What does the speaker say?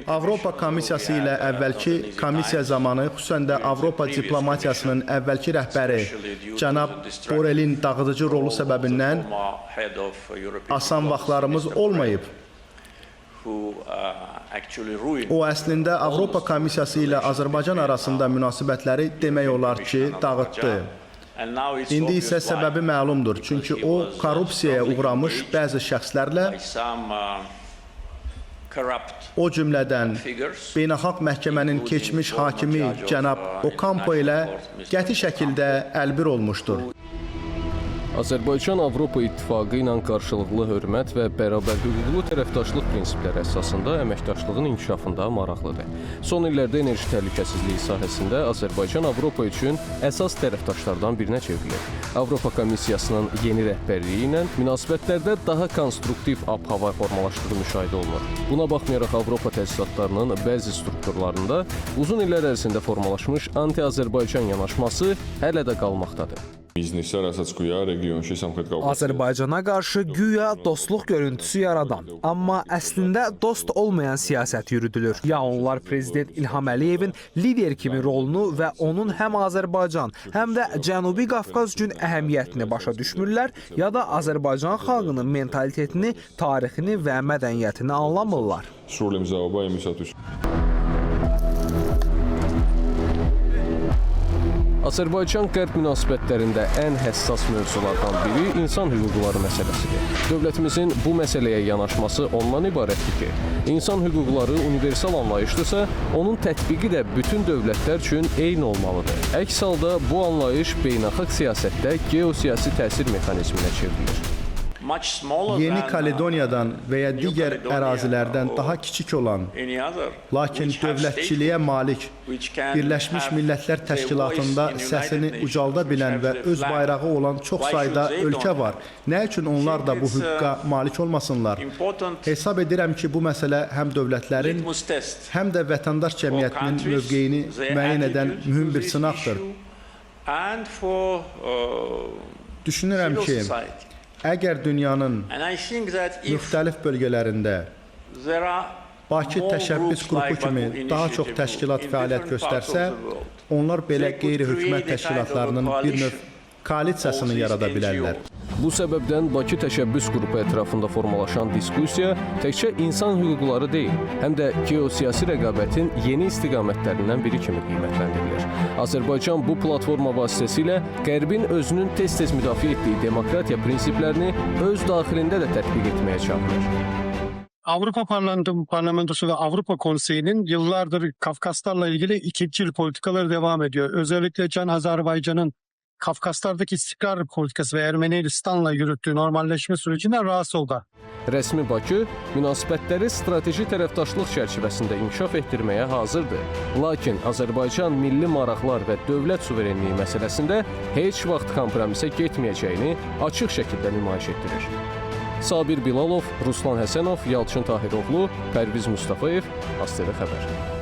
Avropa Komissiyası ilə əvvəlki komissiya zamanı, xüsusən də Avropa diplomatiyasının əvvəlki rəhbəri cənab Borelin dağıdıcı rolu səbəbindən asan vaxtlarımız olmayıb. O əslində Avropa Komissiyası ilə Azərbaycan arasında münasibətləri demək olar ki, dağıtdı. İndi isə səbəbi məlumdur. Çünki o korrupsiyaya uğramış bəzi şəxslərlə, o cümlədən Beynəlxalq Məhkəmənin keçmiş hakimi cənab Okampo ilə qəti şəkildə əlbir olmuşdur. Azərbaycan Avropa İttifaqı ilə qarşılıqlı hörmət və bərabər hüquqlu tərəfdaşlıq prinsipləri əsasında əməkdaşlığın inkişafında maraqlıdır. Son illərdə enerji təhlükəsizliyi sahəsində Azərbaycan Avropa üçün əsas tərəfdaşlardan birinə çevrilir. Avropa Komissiyasının yeni rəhbərliyi ilə münasibətlərdə daha konstruktiv ab-hava formalaşdığı müşahidə olunur. Buna baxmayaraq Avropa təşkilatlarının bəzi strukturlarında uzun illər ərzində formalaşmış anti-Azərbaycan yanaşması hələ də qalmaqdadır. Azərbaycana qarşı güya dostluq görüntüsü yaradan, amma əslində dost olmayan siyasət yürüdülür. Ya onlar Prezident İlham Əliyevin lider kimi rolunu və onun həm Azərbaycan, həm də Cənubi Qafqaz üçün əhəmiyyətini başa düşmürlər, ya da Azərbaycan xalqının mentalitetini, tarixini və mədəniyyətini anlamırlar. Azərbaycan-Qərb münasibətlərində ən həssas mövzulardan biri insan hüquqları məsələsidir. Dövlətimizin bu məsələyə yanaşması ondan ibarətdir ki, insan hüquqları universal anlayışdırsa, onun tətbiqi də bütün dövlətlər üçün eyni olmalıdır. Əks halda bu anlayış beynəlxalq siyasətdə geosiyasi təsir mexanizminə çevrilir. Yeni Kaledoniyadan və ya digər ərazilərdən daha kiçik olan, lakin dövlətçiliyə malik Birləşmiş Millətlər Təşkilatında səsini ucalda bilən və öz bayrağı olan çox sayda ölkə var. Nə üçün onlar da bu hüquqa malik olmasınlar? Hesab edirəm ki, bu məsələ həm dövlətlərin, həm də vətəndaş cəmiyyətinin mövqeyini müəyyən edən mühüm bir sınaqdır. Düşünürəm ki, əgər dünyanın müxtəlif bölgələrində Bakı Təşəbbüs Qrupu kimi daha çox təşkilat fəaliyyət göstərsə, onlar belə qeyri-hökumət təşkilatlarının bir növ koalisiyasını yarada bilərlər. Bu səbəbdən Bakı Təşəbbüs Qrupu ətrafında formalaşan diskussiya təkcə insan hüquqları deyil, həm də geosiyasi rəqabətin yeni istiqamətlərindən biri kimi qiymətləndirilir. Azərbaycan bu platforma vasitəsilə Qərbin özünün tez-tez müdafiə etdiyi demokratiya prinsiplərini öz daxilində də tətbiq etməyə çağırır. Avrupa Parlamentosu ve Avrupa Konseyi'nin yıllardır Kafkaslarla ilgili ikincil politikaları devam ediyor. Özellikle Can Azerbaycan'ın Kafkaslardaki istikrar politikası ve Ermenistan'la yürüttüğü normalleşme sürecinden rahatsız oldu. Rəsmi Bakı münasibətləri strateji tərəfdaşlıq çərçivəsində inkişaf etdirməyə hazırdır. Lakin Azərbaycan milli maraqlar və dövlət suverenliyi məsələsində heç vaxt kompromisə getməyəcəyini açıq şəkildə nümayiş etdirir. Sabir Bilalov, Ruslan Həsənov, Yalçın Tahiroğlu, Pərviz Mustafayev, ASTV Xəbər.